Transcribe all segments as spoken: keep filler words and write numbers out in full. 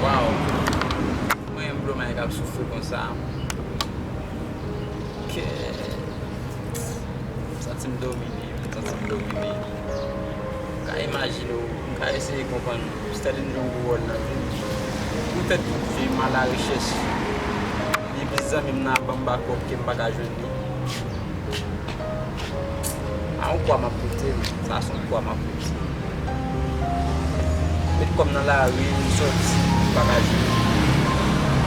Waw. Mwen menm Blomay k ap soufri konsa. Kè. M santi m domine, m santi m domine. M ka imajine w, m ka eseye konprann Sterline jwe yon gwo wòl nan vi m. Poutèt fi m a la rechèch. Li plis zanmi m nan ap ban m bakòp ke m pa ka jwenn li. A yon kwa m ap pote, wi. Sa se yon kwa m ap pote. Met kò m nan lari, m sòti, m pa ka jwenn.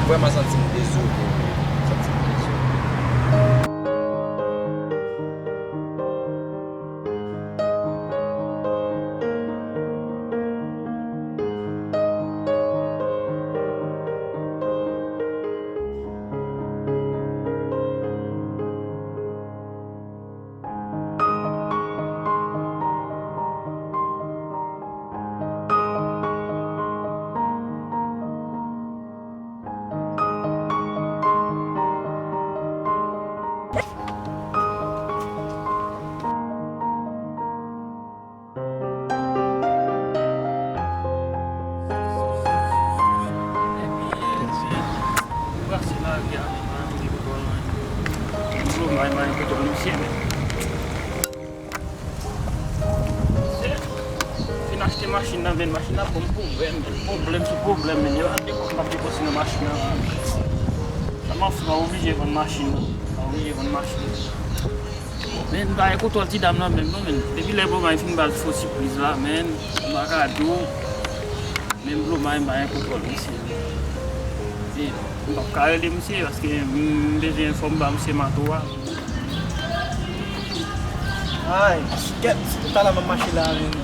M vrèman santi m dezole. M santi m dezole. Fin achte machin nan, men machin nan ban m pwoblèm, pwoblèm sou pwoblèm, men yo ap depanse nan machin nan. Sa m ap fè, m oblije vann machin nan. M oblije vann machin nan. Men m pa gen kontwòl ti dam nan menm non, men depi lè Blomay fin ba l fo sipriz la, men m pa ka di w, men Blomay m pa gen kontwòl misye. E m p ap ka rele misye paske m bezwen fò m ba misye mato a. Ay, kèt, talè m ap mache la, men.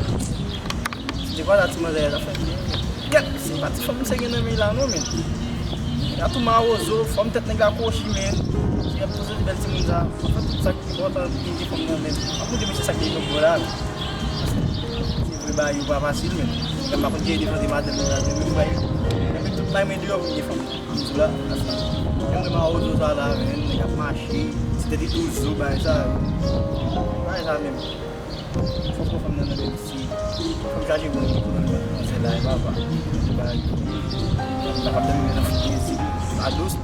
Dekwa la ti manzè a fè byen. Kèt, se pa ti fanm misye gen nan men la non, men. Nèg la tou mawozo, fòm tèt nèg la kwochi, men. Misye ap poze bèl timoun sa. Anfen, tout sa ki enpòtan, li gen fanm nan men. Ap montre misye sa ki gen bò la. Se vre bagay yo pa fasil, men. Nèg la pa konn ki defante madanm nan la, men vre bagay. Epi tout la men deyò pou gen fanm. Sou la, menm mwen mawozo sa la, men, nèg ap mache, se tèt li tou zo, bagay sa, bagay sa menm. Fòk pran fanm nan nan men si, fanm chaje moun ki pou nan men, manzè la, e papa. Bagay, sa p ap nan men nan fou plezi, pa dous.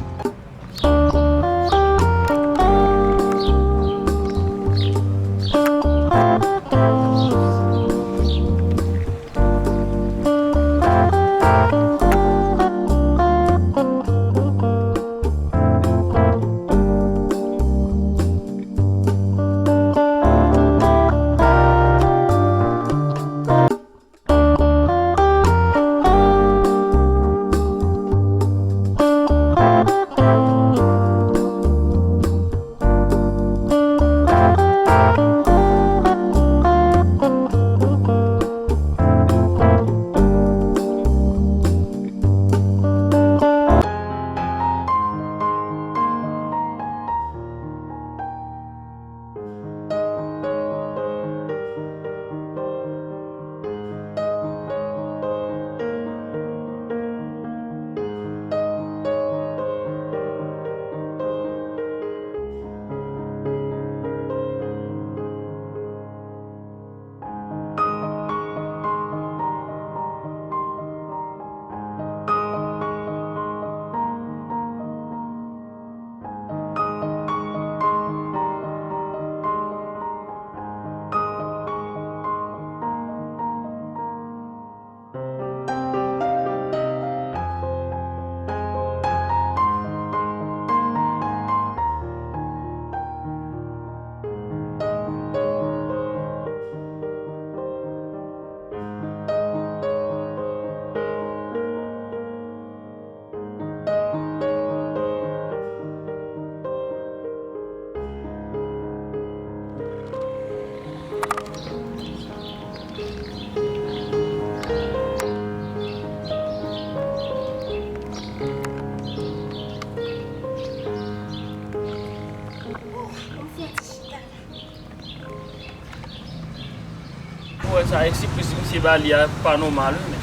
Ou wè sa, e sipriz misye ba li a pa nòmal, wi, men.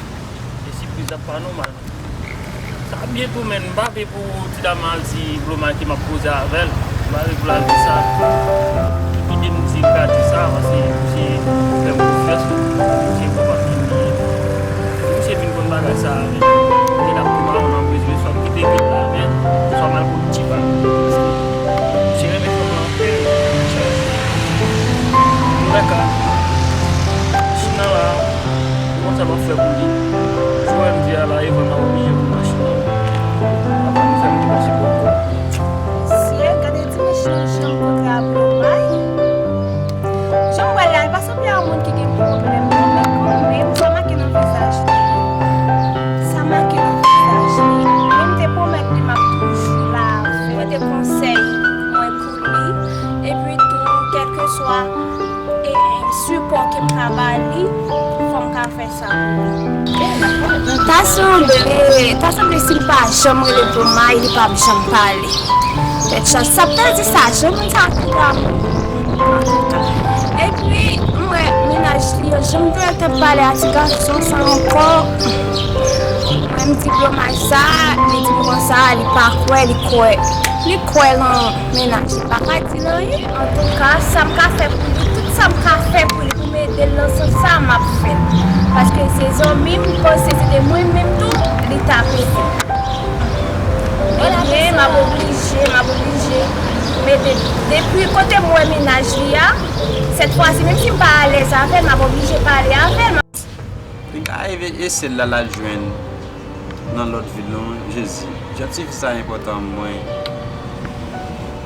E sipriz la pa nòmal. Sa byen tou, men, m pa vle pou ti dam al di Blomay ke m ap koze avè l. M pa vle pou l al di sa. Kite m di m ka di sa, paske misye fè m konfyans, misye konprann ki m ye. Misye vin konn bagay Sa avè l. Li la pou mwen, ou nan bezwen, swa kite vil la avè l, swa m al pou l ti pa. Misye renmen fanm lan anpil, misye chaje. Antoulèka, machin nan la, se konsa m ap fè pou li. Jou M V A la, Evan ap oblije pou machin nan. Apre nou fè m te pase pou Mesye, gade ti machin jan kontre a blomay. Jan m wè l la, li pa sanble a yon moun ki gen pwoblèm, non, men kanmenm, sa make nan vizaj li. Sa make nan vizaj li. Men m te pwomèt li m ap toujou la avè l. Mwen te konsèy mwen pou li. Epi tou, kèlkeswa e sipò ke m ka ba li, fò m ka fè sa pou li. Ta sanble, ta sanble si l pa janm rele Blomay, li p ap janm pale. Tèt chaje, sa vle di sa, jan moun sa ki damou. Antouka. Epi, m wè mennaj li yo, jan m te wè l t ap pale a ti gason sa ankò. Mwen, m di Blomay sa, li di m konsa, li pa kwè, li kwè. Li kwè nan mennaj li, pa ka di l anyen. Antouka, sa m ka fè pou li, tout sa m ka fè pou li, pou m ede l nan sans sa, m ap fè l. Paske se zanmi m, m panse se te mwen menm tou, li t ap ede. Ebyen, m ap oblije, m ap oblije mete depi kote m wè mennaj li a, sèt fwa si, menm si m pa alèz avè l, m ap oblije pale avè l. Li ka rive e sèl la l al jwenn nan lòt vil non, Jezi. Jan tifi sa enpòtan mwen.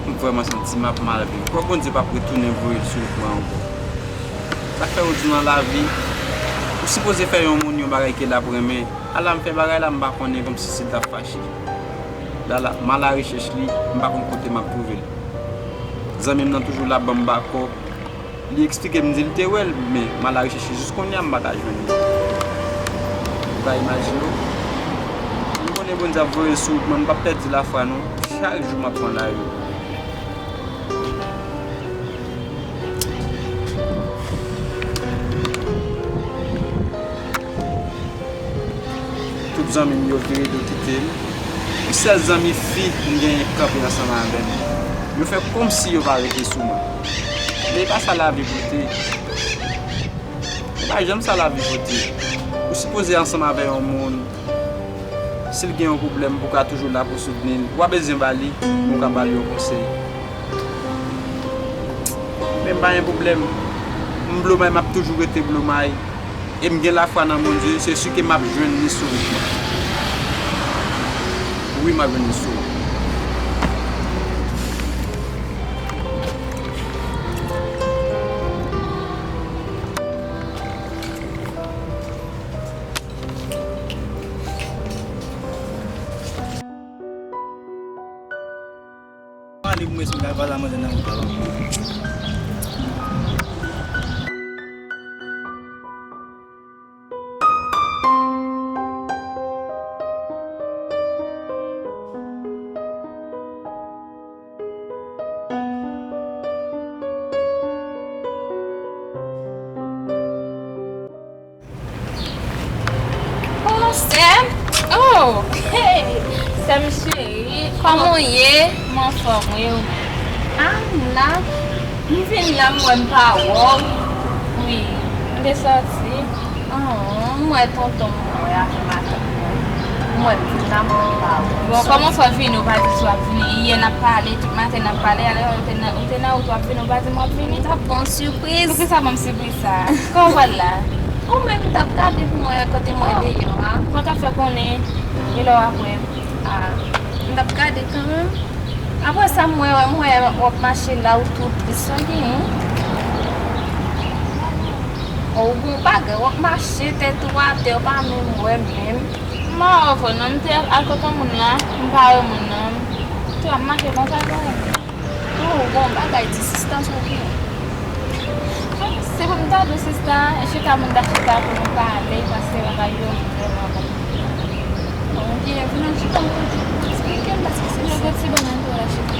M vrèman santi m ap mal viv. Kwè Bondye p ap retounen voye l sou wout mwen ankò. Sa k fè yo di nan lavi, ou sipoze fè yon moun yon bagay ke l ap renmen. Ala m fè bagay la, m pa konnen kòmsi si l t ap fache. La, la, m al arechèch li, m pa konn kote m ap twouve l. Zanmi m nan toujou la ban m bakòp. Li eksplike m di l te wè l, men m al arechèche jis kounye a m pa ka jwenn li. Ou ka imajine w? M konnen Bondye ap voye l sou wout mwen, m p ap pèdi lafwa non. Chak jou m ap pran lari. Tout zanmi m yo vire do kite m. Yon sèl zanmi fi m genyen k kanpe ansanm avè m. Yo fè kòmsi yo pa rete sou mwen. Men e pa sa lavi pote. E pa janm sa lavi pote. Ou sipoze ansanm avè yon moun, si l gen yon pwoblèm, pou w ka toujou la pou w soutni l. Ou pa bezwen ba li, men w ka ba l yon konsèy. Men m pa gen pwoblèm. M Blomay, m ap toujou rete Blomay. E m gen lafwa nan Bondye, se si ke m ap jwenn li sou wout mwen. Wi, m ap jwenn li sou wout. Mande pou mesye m ka pale a manzè nan wout la. Oh, sè m. Oh, hey, sè m cheri, kòman w ye? M anfòm, wi, ou menm? Ah, m la. M vin la, m wè m pa wè w. Wi, m te sòti. Oh, m wè tonton m, m wè avè matant mwen. M wè m vin la, m wè m pa wè w. Bon, kòman fè w vini, ou pa di si w ap vini? Yè n ap pale, tout maten n ap pale, alè ou te nan, ou te nan wout w ap vini, ou pa di m w ap vini? M t ap ba w sipriz. Poukisa ban m sipriz sa? Kòman w wè l la? Ou menm m t ap gade pou m wè kote m wè deyò a. Kòman w t ap fè konnen e lè w ap wè m? Ah, m t ap gade kanmenm. Apre sa, m wè, m wè w ap mache la, ou tou tris, sa genyen? Ou gon bagay, w ap mache tèt ou atè, ou pa menm wè menm. M pa wè w vre non, m te al kot yon moun la, m pa wè moun nan. M tou ap mache konsa kanmenm. Oh, bon, bagay di sista sa byen. Se pou m ta di w sista, chita moun ta chita pou nou pale, paske bagay yo vrèman bon. Bon, byen, vin nou chita yon kote pou eksplike m, paske se... Yon ti bannann pou la chita.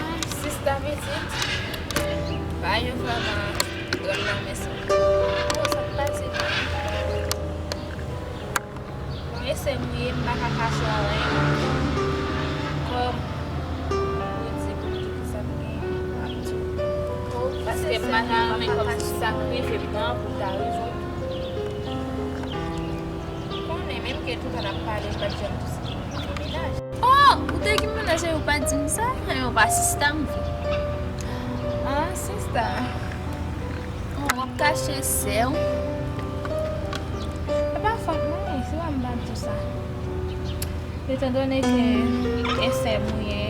Ah, sista pitit. Bagay yo vrèman dwòl nan men sa. Bon, sa k pase menm? Bon, e sè m ye, m pa ka kache anyen. Kòm ou di pou m di ki sa m gen, m ap di w. M pa ta renmen kòmsi sa k rive m nan pou l ta rive w tou. Ou konnen, menm ke toutan n ap pale, m pa t janm di w se ki pou gen mennaj. Oh! Ou te gen mennaj e ou pa t di m sa? Enben, ou pa sista m vre. Ah, sista. Oh, w ap kache sè w. Se pa fòt mwen, se pa m pa t di w sa. Etandone ke e sè mwen ye,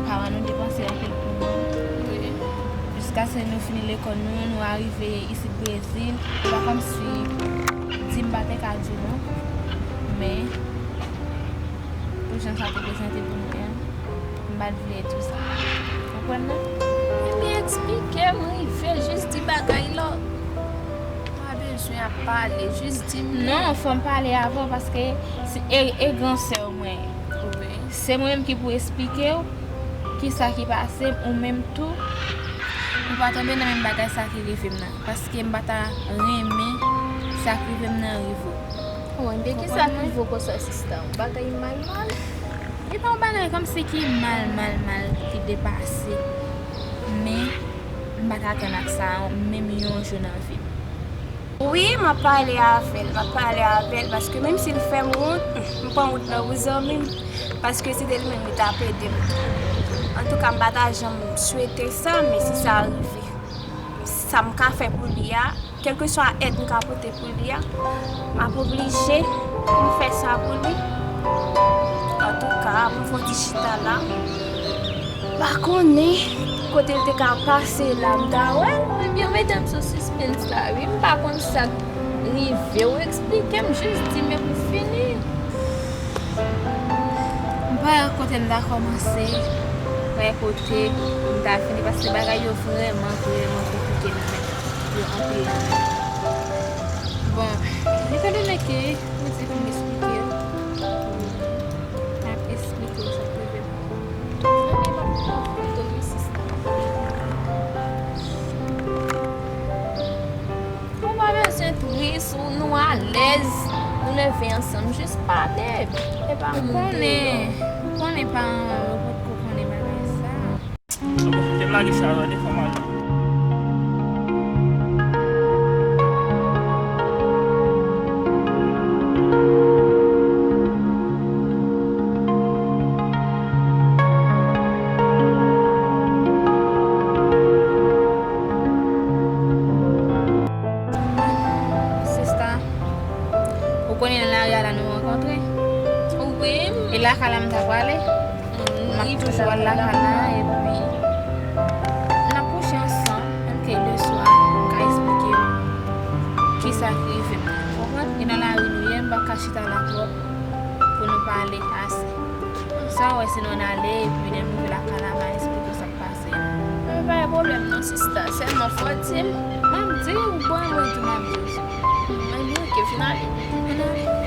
paran nou te panse anpil pou nou. Wi. Jiskaske nou fini lekòl nou, nou arive isit Brezil. Se pa kòmsi di m pa te ka di w non. Men, pou jan sa te prezante pou mwen an, m pa t vle di w sa. Konprann nan? Ebyen, eksplike m, rive, jis di bagay la. Pa bezwen ap pale, jis di m non. Non, fò m pale avè w paske se, e, e gran sè w mwen. Wi. Se mwen menm ki pou eksplike w kisa ki pase m, ou menm tou. Ou pa tonbe nan menm bagay sa ki rive m nan. Paske m pa ta renmen sa k rive m nan rive w. Oh, enben, kisa k rive w konsa, sista? Yon bagay mal mal? E pa yon bagay kòmsi ki mal, mal, mal ki depase. Men, m pa t atann ak sa menm yon jou nan vi m. Wi, m ap pale avè l, m ap pale avè l, paske menm si l fè m wont, m pran wont lan pou zanmi m, paske si te li menm, li t ap ede m. Antouka, m pa ta janm swete sa, men si sa rive, sa m ka fè pou li a, kèlkeswa èd m ka pote pou li a, m ap oblije pou m fè sa pou li. Antouka, pou m fè yon ti chita la, m pa konnen kote l te ka pase la, m ta wè l. Ebyen, ou mete m sou sispens la, wi. M pa konn sa k rive w, eksplike m, jis di m epi w fini. M pa wè kote m ta kòmanse, m pa wè kote m ta fini, paske bagay yo vrèman, vrèman konplike nan men m. Yo anpil nan men m. Bon, etandone ke ou di pou m eksplike w, m ap eksplike w sa k rive m. Zanmi, m ap pran foto wi, sista. Ou pa bezwen tris, ou, nou alèz, nou leve ansanm, jis pale. E pa moun deyò. Ou konnen, ou konnen paran w yo potko konnen bagay sa. Te lage sa yo devan madanm. Sista, ou konnen nan lari a la nou rankontre? Wi. E lakay la m ta prale? M ap toujou al lakay la, epi n ap kouche ansanm, menm ke leswa, m ka eksplike w kisa ki rive m nan, konprann? E nan lari nou ye, m p ap ka chita la twòp pou nou pale ase. Sa w wè, si nou ann ale, epi lè m rive lakay la, m a eksplike w sa k pase. Men pa gen pwoblèm non, sista, sèlman fò w di m. M ap di w, bon, mwen di w m ap di w. Men nou ke vin ale. Ann ale.